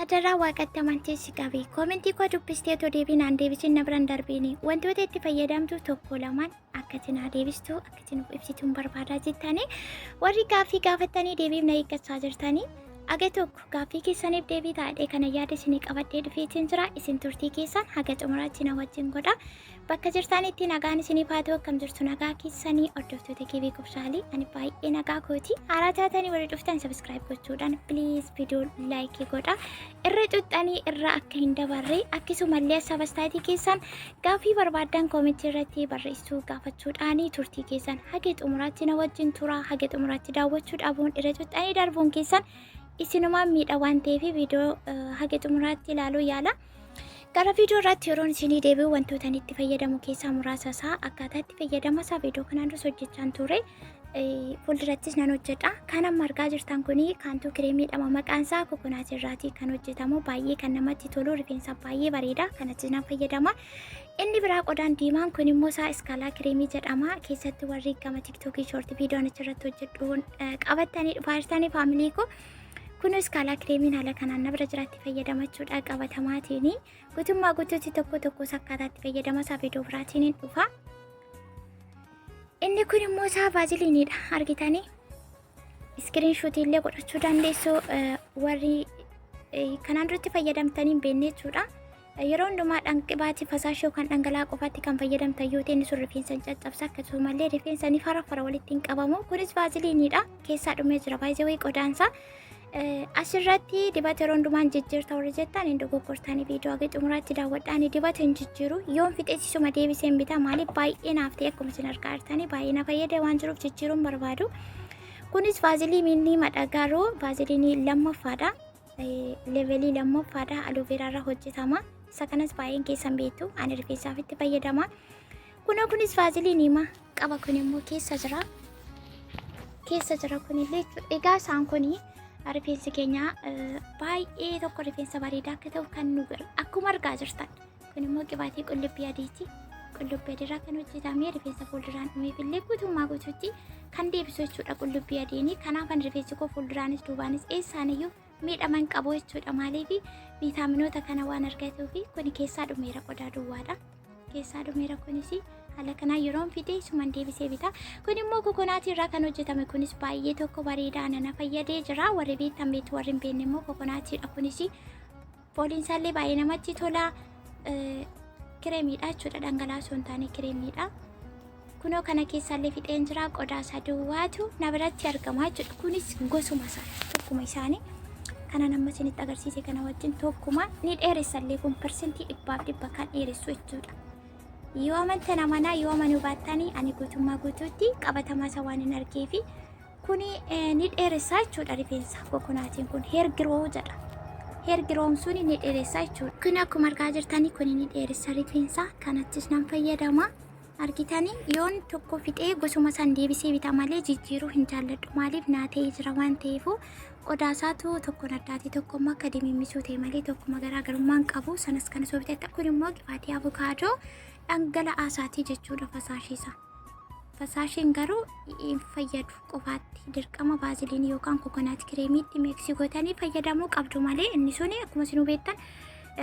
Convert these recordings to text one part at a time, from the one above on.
Adaraa Waaqatti amantee si qabe. Koomentii koo dubbistee otoo deebii naan deebisin na biran darbiini. Wantoota itti fayyadamtu tokko lamaan akkati naa deebistu akkati nuuf ibsituun barbaadaa jettanii warri gaaffii gaafattanii deebiif na eeggachaa jirtanii aga tokko gaaffii keessaniif deebii taadhee kana yaada isinii qabadhee dhufeetiin jira. Isin turtii keessan haga xumuraatti na wajjin godha. Bakka jirtanitti nagaan isiniif haa ta'u. Akkam jirtu? Nagaa keessanii hordoftoota KB Qubsaalii? Ani baay'ee nagaa kooti. Haaraa taatanii warri dhuftan subscribe gochuudhaan please viidiyoo like godha. Irra xuxxanii irra akka hin dabarre, akkasumallee sabastaatii keessan gaaffii barbaaddan koomentii irratti barreessuu gaafachuudhaan turtii keessan haga xumuraatti na wajjin tura. Haga xumuraatti daawwachuu dhabuun, irra xuxxanii darbuun keessan isinumaan miidha waan ta'eef viidiyoo haga xumuraatti ilaaluu yaala. Gara viidiyoo irratti yeroon isinii deebi'u, wantoota inni itti fayyadamu keessaa muraasa isaa, akkaataa itti fayyadama isaa viidiyoo kanaan dura hojjechaan ture. Fuuldurattis nan hojjedha. Kan amma argaa jirtan kuni Cantu creamiidhama maqaan isaa. Coconut irraatii kan hojjetamu, baay'ee kan namatti tolu, rifeensa baay'ee bareeda. Kanatti nan fayyadama. Inni biraa qodaan diimaan kun immoo isaa Iskaalaa cream jedhama. Keessatti warri gama TikTokii short viidiyoon achirratti hojjedhuun qabattanii dhufaa jirtanii family koo. Kun Iskaalaa creamiin haala kanaan na bira jiraatti fayyadamachuudha qabatamaatiin. Guutummaa guutuutti tokko tokko akkaataa itti fayyadama isaa viidiyoo biraatiin hin dhufa. Inni kun immoo isaa vaaziliiniidha, argitanii. Screenshotii illee godhachuu dandeessu warri kanaan duratti fayyadamtanii hin beekne jechuudha. Yeroo hundumaa dhangibaatii fasaashii yookaan dhangala'aa qofaatti kan fayyadamtan yoo ta'e, inni sun rifeensa hin caccabsa, akkasumallee rifeensa ni fara fara walitti hin qabamu. Kunis vaaziliiniidha. Keessaa dhumee jira baay'ee qodaansaa. Asirratti dibata yeroo hundumaan jijjiirta warri jettan hin dogoggortanii, viidiyoo haga xumuraatti daawwadhaan. Dibata hin jijjiiru, yoon fixeessisuma deebiseen bita. Maaliif? Baay'ee naaf ta'e, akkuma isin argaa jirtanii baay'ee na fayyade waan jiruuf jijjiiruun barbaadu. Kunis vaaziliinii madha, garuu vaaziliinii lammaffaadha. Levelii lammaffaadha, aloe vera irraa hojjetama. Isa kanas baay'een keessan beektu, ani rifeensaaf itti fayyadama. Kunoo kunis vaaziliinii ma qaba, kun immoo keessa jira. Keessa jira kunillee jechuudha. Egaa isaan kuni rifeensi keenya baay'ee tokko rifeensa bareedaa akka ta'u kan nu godhu akkuma argaa jirtan. Kun immoo qibaatii qullubbii adiiti. Qullubbii adiirraa kan hojjetame, rifeensa fuulduraan dhumeef illee guutummaa guutuutti kan deebisu jechuudha qullubbii adiini. Kanaaf kan rifeensi koo fuulduraanis duubaanis eessaaniyyuu miidhaman qabu jechuudha. Maaliif? Viitaaminoota kana waan argatuufi. Kun keessaa dhumeera, qodaa duwwaadha. Keessaa dhumeera kunis. Haala kanaan yeroon fixe isuman deebisee bita. Kun immoo coconutii irraa kan hojjetame, kunis baay'ee tokko bareedaa, nana fayyadee jira. Warri beektan beektu, warri hin beekne immoo coconutiidha kunis. Fooliin isaallee baay'ee namatti tola. Creamiidha jechuudha, dhangala'aa osoo hin taane creamiidha. Kunoo kana keessaallee fixeen jira, qodaa isaa duwwaatu na biratti argama jechuudha. Kunis gosuma isaa tokkuma isaanii. Kana nama isinitti agarsiise kana wajjin tokkuma, ni dheeressallee kun, 100% kan dheeressu jechuudha. Yoo amantan amanaa, yoo amanuu baattanii ani guutummaa guutuutti qabatamaa isa waan hin argeefi kuni ni dheeressaa jechuudha rifeensa. Coconutiin kun hair grow jedha. Hair grown sun ni dheeressaa jechuudha. Kun akkuma argaa jirtanii kun ni dheeressa rifeensa, kanattis nan fayyadama. Argitanii, yoon tokko fixee gosuma san deebisee bita malee jijjiiruu hin jaalladhu. Maaliif? Naa ta'ee jira waan ta'eefu. Qodaa isaatu tokkoon addaati, tokko immoo akka dimimmisuu ta'e malee tokkuma garaagarummaan qabu. Sanas kana soo bitatta. Kun immoo qibaatii avukaadoo dhangala'aa isaatii jechuudha, fasaashiisa. Fasaashiin garuu hin fayyadu qofaatti, dirqama vaaziliinii yookaan coconut creamiitti mix gootanii fayyadamuu qabdu malee inni suni akkuma isin hubattan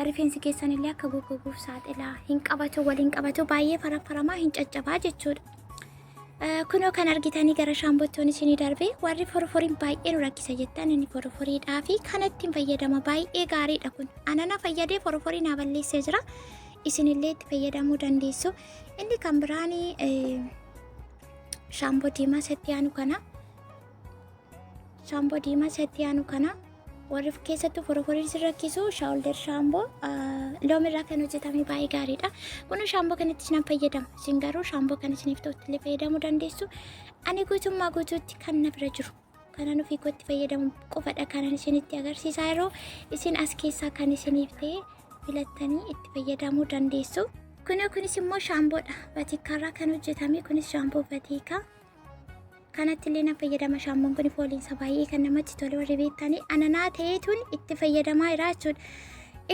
rifeensi keessan illee akka goggoguuf saaxilaa, hin qabatu, waliin qabatu, baay'ee faraffaramaa hin caccabaa jechuudha. Kunoo kan argitanii gara shaambottoon isinii darbe. Warri forforiin baay'ee nu rakkisa jettan, inni forforiidhaa fi kanatti hin fayyadama, baay'ee gaariidha kun. Anana fayyadee forforii naa balleessee jira. Isinillee itti fayyadamuu dandeessu. Inni kan biraan shaamboo diimaa isatti aanu kana. Shaamboo diimaa isatti aanu kana warri keessattuu forforiin si rakkisu, shoulder shaamboo loomirraa kan hojjetame baay'ee gaariidha. Kun shaamboo kanatti nan fayyadama. Isin garuu shaamboo kana isiniif ta'utti illee fayyadamuu dandeessu. Ani guutummaa guutuutti kan na bira jiru kanan ofii kootti fayyadamu qofadha kanan isinitti agarsiisaa yeroo isin as keessaa kan isiniif ta'e filattanii itti fayyadamuu dandeessu. Kunis immoo shaamboodha. Vatiikaarraa kan hojjetame, kunis shaamboo Vatiikaa. Kanatti illee nan fayyadama. Shaamboon kun fooliinsa baay'ee kan namatti tolu, warri beektanii ananaa ta'eetuun itti fayyadamaa jira jechuudha.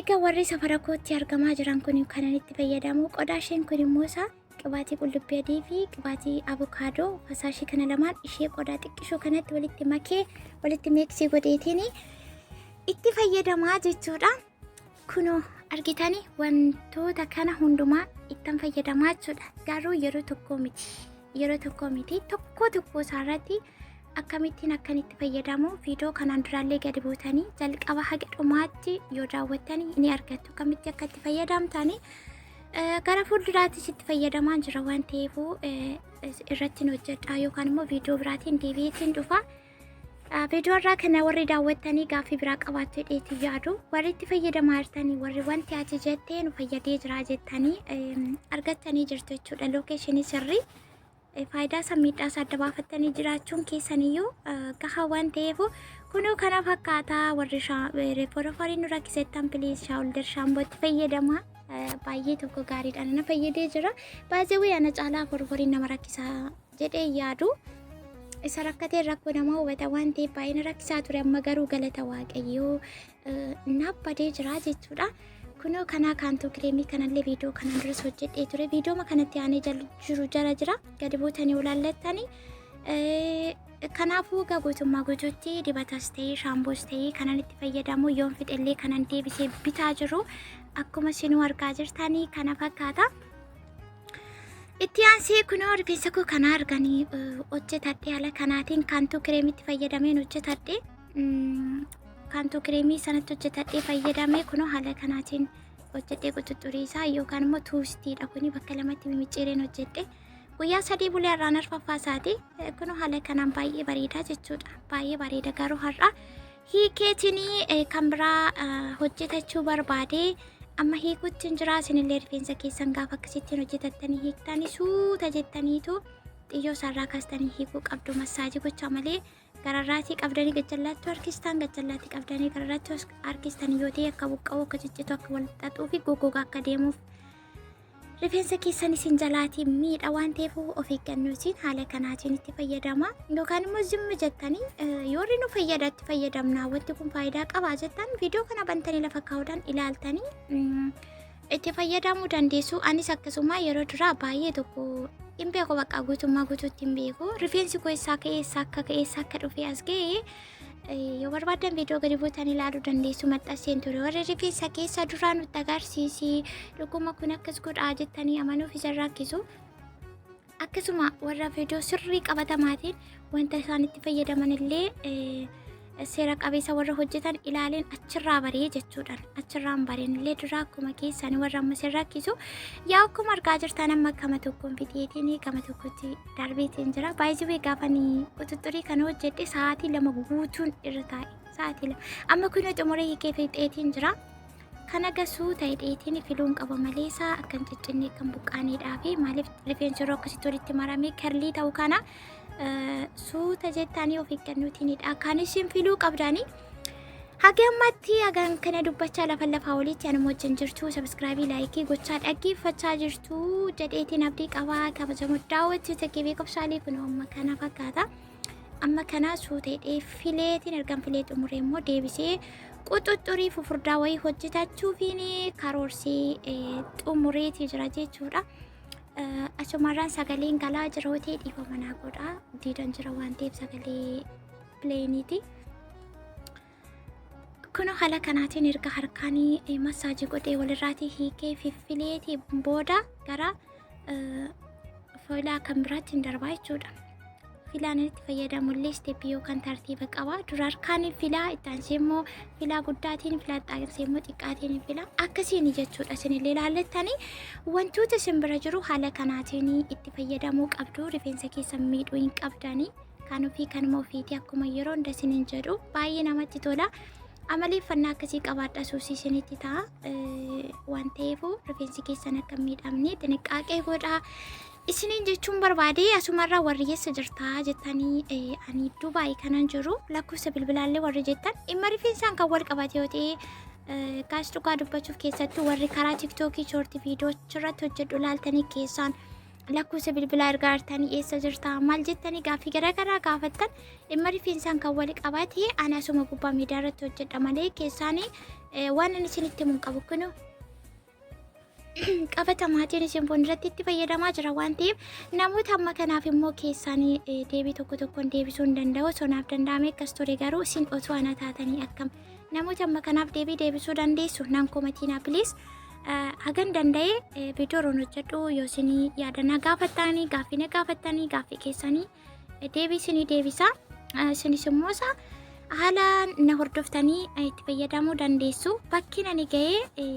Egaa warri safara kootti argamaa jiran kun kanan itti fayyadamu. Qodaa isheen kun immoo isaa qibaatii qullubbii adii fi qibaatii avukaadoo fasaashii kana lamaan ishee qodaa xiqqishoo kanatti walitti makee, walitti mix godheetiin Itti fayyadamaa jechuudha. Kunoo argitanii wantoota kana hundumaa ittan fayyadamaa jechuudha. Garuu yeroo tokko miti. Yeroo tokko miti. Tokko tokko isaarratti akkamittiin akkan itti fayyadamu viidiyoo kanaan duraallee gadi buutanii jalqaba haga dhumaatti yoo daawwattanii ni argattu. Akkamitti akka itti fayyadamtanii gara fuulduraattis itti fayyadamaa jira waan ta'eef irratti hojjedha yookaan immoo viidiyoo biraatiin deebi'eetiin dhufa. Viidiyoo irraa kana warri daawwattanii gaaffii biraa qabaattu jedheetti yaadu. Warri itti fayyadamaa jirtanii, warri wanti ati jettee nu fayyadee jira jettanii argattanii jirtu jechuudha. Location sirrii faayidaa isaa, miidhaa isaa adda baafattanii jiraachuun keessaniyyuu gahaa waan ta'eef, kunoo kana fakkaataa. Warri foroforiin nu rakkisettan, please, shoulder shampootti fayyadamaa. Baay'ee tokko gaariidha, na fayyadee jira. Baay'ee ana caalaa foroforiin nama rakkisaa jedhee yaadu. Isa rakkatee rakkoo nama hubata waan ta'eef baay'ee na rakkisaa ture. Amma garuu galata Waaqayyoo naaf badee jira jechuudha. Kunoo kanaa kaantoo kireemii kanallee viidiyoo kanaan duras hojjedhee ture. Viidiyooma kanatti aanee jiru jala jira. Gadi buutanii ulaallattanii. Kanaafuu egaa guutummaa guutuutti dibatas ta'ee shaampoos ta'ee kanan itti fayyadamu, yoon fixellee kanan deebisee bitaa jiru, akkuma isinuu argaa jirtanii kana fakkaata. Itti aansee kunoo rifeensa koo kana arganii hojjetadhe. Haala kanaatiin kaantuu kireemitti fayyadameen hojjetadhe. Kaantuu kireemii sanatti hojjetadhee fayyadamee kunoo haala kanaatiin hojjedhee, quxuxurii isaa yookaan immoo twistiidha kuni, bakka lamatti mimicciireen hojjedhe. Guyyaa 3 bulee har'aan arfaffaa isaati. Kunoo haala kanaan baay'ee bareedaa jechuudha. Baay'ee bareeda, garuu har'a hiikeetinii kan biraa hojjetachuu barbaade. Amma hiikuutti hin jira. Isinillee rifeensa keessan gaafa akkasittiin hojjetattanii hiiktanii suuta jettaniitu xiyyoo isaarraa kaastanii hiikuu qabdu, massage gochaa malee. Gararraatii qabdanii gajjallaatti harkistan, gajjallaatti qabdanii gararraatti harkistan yoo ta'e, akka buqqa'u, akka ciccitu, akka wal xaxuu fi goggogaa akka deemuuf rifeensa keessan isin jalaatii miidha waan ta'eef, of eeggannootiin haala kanaatiin itti fayyadama. Yookaan immoo zimmi jettanii yoo nu fayyada, itti fayyadamna, wanti kun faayidaa qaba jettan, viidiyoo kana bantanii lafa kaa'uudhaan ilaaltanii itti fayyadamuu dandeessu. Anis akkasuma yeroo duraa baay'ee tokko hin beeku, bakka guutummaa guutuutti hin beeku. Rifeensi koo eessaa ka'ee, eessaa akka ka'e, eessaa akka dhufee as ga'e, yoo barbaadan viidiyoo gadi buutan ilaaluu dandeessu, maxxanseen ture. Warri rifeensa keessa duraa nutti agarsiisi, dhuguma kun akkas godhaa jettanii amanuuf isa rakkisu. Akkasuma warra viidiyoo sirrii qabatamaatiin wanta isaan itti fayyadaman illee seera qabeessa warra hojjetan ilaaleen achirraa baree jechuudhaan, achirraan bareen illee dura akkuma keessanii warra amma isin rakkisu. Yaa, akkuma argaa jirtan amma gama tokkoon fixeetiin gama tokkotti darbeetiin jira. Baay'ee gaafanii quxuxurii kana hojjedhe sa'aatii 2 guutuun irra taa'e, sa'aatii 2. Amma kun xumuree hiikee fixeetiin jira. Kana gasuu ta'e dheetiin filuun qaba malee isaa akka hin ciccinne, kan buqqaaneedhaa fi maaliif rifeensi yeroo akkasitti walitti maramee curly ta'u kana suuta jettanii of eeggannootiinidha kan isin filuu qabdanii. Haga ammatti hagan kana dubbachaa lafa lafaa olitti anuma wajjin jirtu, subscribe, like gochaa dhaggeeffachaa jirtu jedheetiin abdii qabaa. Kabajamoo daawwattoota kee beekumsaalee, kun amma kana fakkaata. Amma kana suuta fileetiin ergan filee xumuree immoo deebisee quxuxurii fufurdaa wayii hojjetachuufiin karoorsee xumureetii jira jechuudha. Asumarraan sagaleen galaa jira yoo ta'e dhiifama naa godhaa. Diidan jira waan ta'eef sagalee planeiiti. Kun haala kanaatiin erga harkaan massage godhee walirraatii hiikee fiffileetii booda gara filaa kan biraatti hin darbaa jechuudha. Filaan itti fayyadamu illee step yookaan tartiiba qaba. Dura harkaan filaa, itti aansee immoo filaa guddaatiin filaa, itti aansee immoo xiqqaatiin filaa, akkasiin jechuudha. Isinillee ilaallattanii wantoota isin bira jiru haala kanaatiin itti fayyadamuu qabdu. Rifeensa keessan miidhuu hin qabdanii. Kan ofii kanuma ofiiti, akkuma yeroo hunda isiniin jedhu, baay'ee namatti tola. Amaleeffannaa akkasii qabaadha, suusii isinitti ta'a waan ta'eef, rifeensi keessan akka hin miidhamne xiniqqaaqee godhaa. Isiniin jechuun barbaade. Asumarraa warri eessa jirtaa jettanii, ani Dubaay kanan jiru, lakkoofsa bilbilaallee warri jettan, dhimma rifeensaan kan wal qabate yoo ta'e, gaas dhugaa dubbachuuf, keessattuu warri karaa TikTokii short viidiyoo achirratti hojjedhu ilaaltanii keessaan lakkoofsa bilbilaa ergaa artanii, eessa jirtaa, maal jettanii gaaffii garaagaraa gaafattan, dhimma rifeensaan kan wal qabate ani asuma gubbaa miidiyaa irratti hojjedha malee keessaan waan inni isinitti himuun qabu. Kunu qabatamaatiin isin fuulduratti itti fayyadamaa jira waan ta'eef, namoota amma kanaaf immoo keessaan deebii tokko tokkoon deebisuu hin danda'u. Sonaaf danda'ame akkas ture, garuu isin otoo ana taatanii akkam Namoota amma kanaaf deebii deebisuu dandeessu nan komatiinaa please. Hagan danda'e viidiyoo yeroon hojjedhu yoo isin yaada na gaafattanii gaaffii na gaafattanii gaaffii keessanii deebii isinii deebisa. Isinis immoo isa haala na hordoftanii itti fayyadamuu dandeessu. Bakki ani ga'ee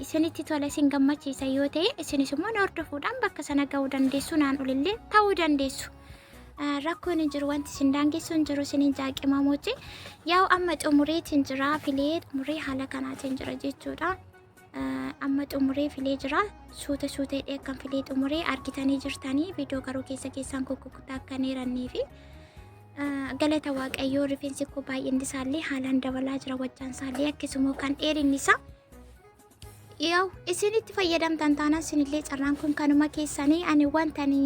isinitti tola isin gammachiisa yoo ta'e isinis immoo na hordofuudhaan bakka sana ga'uu dandeessu naan olillee ta'uu dandeessu. Rakkoon hin jiru wanti isin daangessu hin jiru isiniin jaaqimamooti. Yaa'u amma xumureetiin jira filee xumuree haala kanaatiin jira jechuudha. Amma xumuree filee jira suuta suuta hidhee akkan filee xumuree argitanii jirtanii viidiyoo garuu keessa keessaan kukkukutaa akka hin eerannee fi galata waaqayyoo rifeensi koo baay'inni isaallee haalaan dabalaa jira wajjaan isaallee akkasuma kan dheerinni isaa. Yaa'u isin itti fayyadamtan taanaan isinillee carraan kun kanuma keessanii ani wanta ani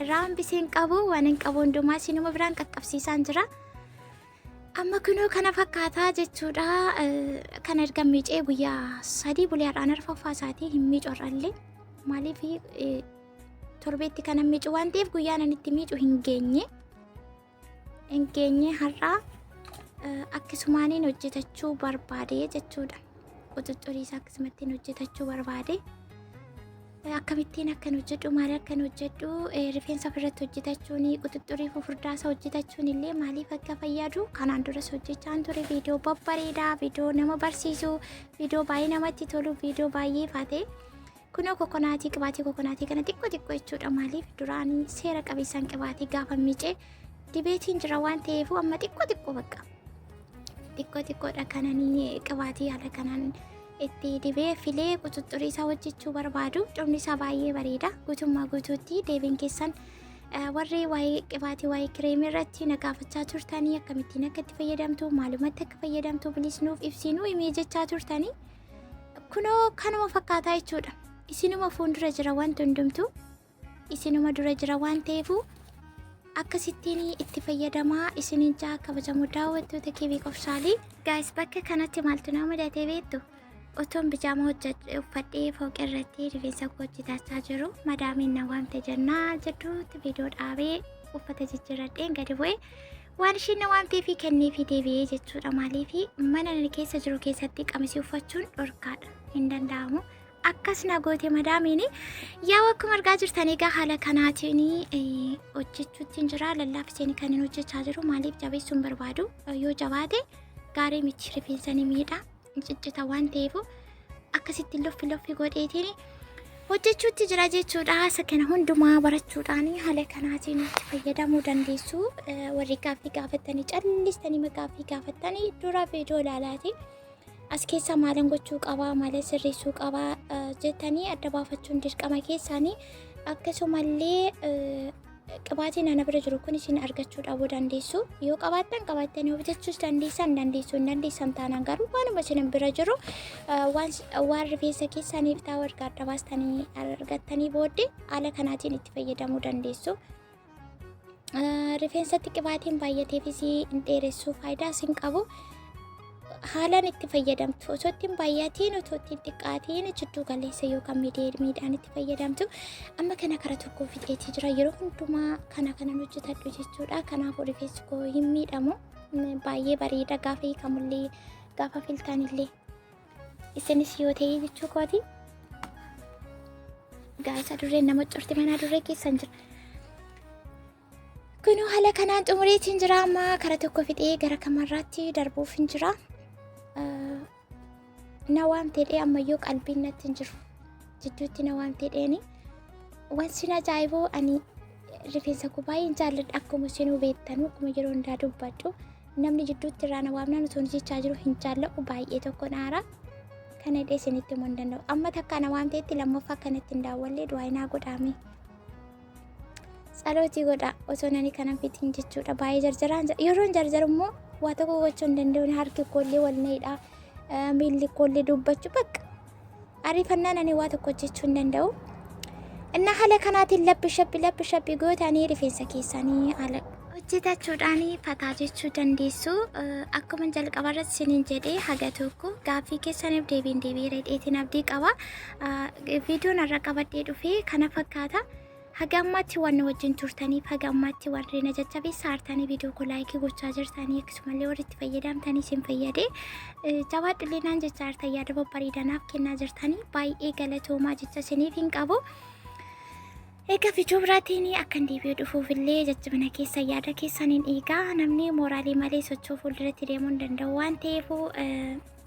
irraa hambiseen qabu waan hin qabu hundumaa isinuma biraan qaqqabsiisaan jira. Amma kunoo kana fakkaataa jechuudha. Kan erga miicee guyyaa 3 bulee har'aan arfaffaa isaatii hin miicu har'allee. Maaliif torbeetti kana miicu waan ta'eef guyyaan ani itti miicu hin geenye. Hin geenye har'aa akkasumaaniin hojjetachuu barbaade jechuudha. Quxuxxurii isaa akkasumattiin hojjetachuu barbaade. Akkamittiin akkan hojjedhu maal akkan hojjedhu rifeensa ofirratti hojjetachuun quxuxxurii fufurdaasa hojjetachuun illee maaliif akka fayyadu kanaan duras hojjechaan ture viidiyoo babbareedaa viidiyoo nama barsiisu viidiyoo baay'ee namatti tolu viidiyoo baay'ee faate kunoo kokonaatii qibaatii kokonaatii kana xiqqoo xiqqoo jechuudha maaliif duraan seera qabeessaan qibaatii gaafa miicee dibeetiin jira waan ta'eef amma xiqqoo xiqqoo bakka xiqqoo xiqqoodha kananii qibaatii haala kanaan itti dibee filee quxuxxurii isaa hojjechuu barbaadu dhumni isaa baay'ee bareeda guutummaa guutuutti deebiin keessan warri waa'ee qibaatii waa'ee kireemii irratti na gaafachaa turtanii akkamittiin akka itti fayyadamtu maalumatti akka fayyadamtu bilis nuuf ibsinuu himee jechaa turtanii kunoo kanuma fakkaataa jechuudha isinuma fuuldura jira wanti hundumtuu isinuma dura jira waan ta'eefu akkasittiin itti fayyadamaa isinin ja'a kabajamoo daawwattoota keebii qofsaalii. Gaayis bakka kanatti maaltu na mudate beektu? Otoon bijaama uffadhee fooqii irratti rifeensa koo hojjetachaa jiru madaamiin na waamte jennaa jedhuutti viidiyoo dhaabee uffata jijjiirradheen gadi bu'e waan ishiin na waamtee fi kennee fi deebi'ee jechuudha maaliif mana keessa jiru keessatti qamisii uffachuun dhorkaadha hin danda'amu. Akkas na goote madaamiin. Yaa akkuma argaa jirtan egaa haala kanaatiin hojjechuutti hin jira. Lallaafiseen kan hin hojjechaa jiru maaliif jabeessuu hin barbaadu. Yoo jabaate gaarii miti rifeensa ni miidha ciccita waan ta'eef akkasitti loffi loffi godheetiin hojjechuutti jira jechuudha. Isa kana hundumaa barachuudhaan haala kanaatiin itti fayyadamuu dandeessu. Warri gaaffii gaafattanii callistanii gaaffii gaafattanii dura viidiyoo ilaalaatiin as keessa maalan gochuu qabaa maalan sirreessuu qabaa jettanii adda baafachuun dirqama keessaanii akkasumallee qibaatiin ana bira jiru kun isin argachuu dhabuu dandeessu yoo qabaattan qabaattan yoo bitachuus dandeessan dandeessu hin dandeessan taanaan garuu waanuma isin bira jiru waan rifeensa keessaniif ta'u erga adda baastanii argattanii booddee haala kanaatiin itti fayyadamuu dandeessu. Rifeensatti qibaatiin baay'ateefis hin dheeressuu faayidaas hin qabu. Haalaan itti fayyadamtu osoo itti hin baay'atiin osoo itti hin xiqqaatiin jidduu galeessa yookaan miidhaan itti fayyadamtu. Amma kana kara tokko fixeetii jira yeroo hundumaa kana kanan hojjetadhu jechuudha. Kanaafuu rifeensi koo hin miidhamu. Baay'ee bareeda gaafa hiikamullee gaafa filtanillee. Isinis yoo ta'e jechuu kooti. Gaa'isa dureen nama corti manaa duree keessan jira. Kunoo haala kanaan xumureetiin jira amma kara tokko fixee gara kamarraatti darbuuf hin jira. Na waamtee dhee ammayyuu qalbiin natti hin jiru. Jidduutti na waamtee dheeni. Wanti na ajaa'ibu ani rifeensa koo baay'een jaalladha akkuma isinuu beektanu akkuma yeroo hundaa dubbadhu. Namni jidduutti irraa na waamnaan osoo hojjechaa jiru hin jaalladhu baay'ee tokko naara. Kana hidhee isinitti himuu hin danda'u. Amma takka na waamteetti lammaffaa kanatti hin daawwallee du'aa naa godhaame. Tsalootii godha osoo nani kana fitiin jechuudha. Baay'ee jarjaraan yeroon jarjaru immoo waa tokko gochuu hin danda'u. Harki koollee wal na'idha. Miilli koollee dubbachuu bakka. Ariifannaan ani waa tokko hojjechuu hin danda'u. Innaa haala kanaatiin labbi shabbi labbi shabbi gootanii rifeensa keessanii haala hojjetachuudhaan fataa jechuu dandeessu. Akkuma jalqaba irratti isiniin jedhee haga tokko gaaffii keessaniif deebiin deebi'eera hidheetiin abdii qaba. Viidiyoon har'a qabadhee dhufe kana fakkaata. Haga ammaatti waan na wajjin turtaniif, haga ammaatti warri na jajjabeessaa hartanii viidiyoo koo laayikii gochaa jirtanii, akkasumallee warri itti fayyadamtanii isin fayyade jabaadhullee naan jechaa jirtan, yaada babbareedaa naaf kennaa jirtanii, baay'ee galatoomaa jecha isiniif hin qabu. Egaa viidiyoo biraatiin akkan deebi'ee dhufuufillee jajjabina keessa yaada keessaniin eegaa. Namni mooraalii malee socho'uu fuulduratti deemuu hin danda'u waan ta'eef,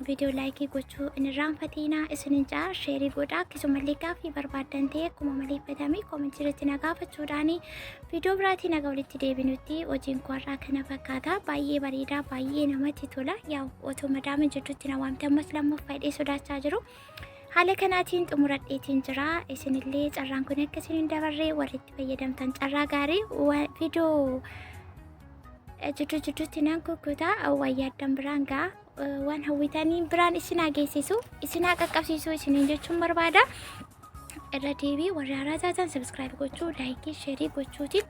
viidiyoo laayikii gochuu hin irraanfatinaa isinin ja'a, sheerii godhaa. Akkasumallee gaaffii barbaaddan ta'e akkuma maleeffatame koomentii irratti na gaafachuudhaan viidiyoo biraatiin naga walitti deebinutti hojiin koo har'aa kana fakkaata. Baay'ee bareedaa, baay'ee namatti tola. Yaa otoo madaama jidduutti na waamte ammas lammaffaa hidhee sodaachaa jiru. Haala kanaatiin xumuradheetiin jira. Isinillee carraan kun akka isin hin dabarree warri itti fayyadamtan carraa gaarii. Viidiyoo jidduu jidduutti nan kukkuta, waan yaaddan biraan ga'a. Waan hawwitanii biraan isin haa geessisu, isin haa qaqqabsiisu isiniin jechuun barbaada. Irra deebii warri haaraa taatan subscribe gochuu, laayikii, sheerii gochuutiin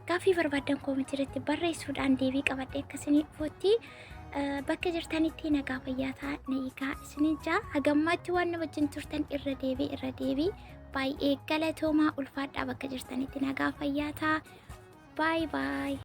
gaaffii barbaaddan koomentii irratti barreessuudhaan deebii qabadhee akka isinii dhufutti bakka jirtanitti nagaa fayyaa ta'a, na eegaa isinin jaa. Hagammaatti waan na wajjin turtan irra deebii irra deebii baay'ee galatoomaa, ulfaadhaa. Bakka jirtanitti nagaa fayyaa ta'a. Baay baay.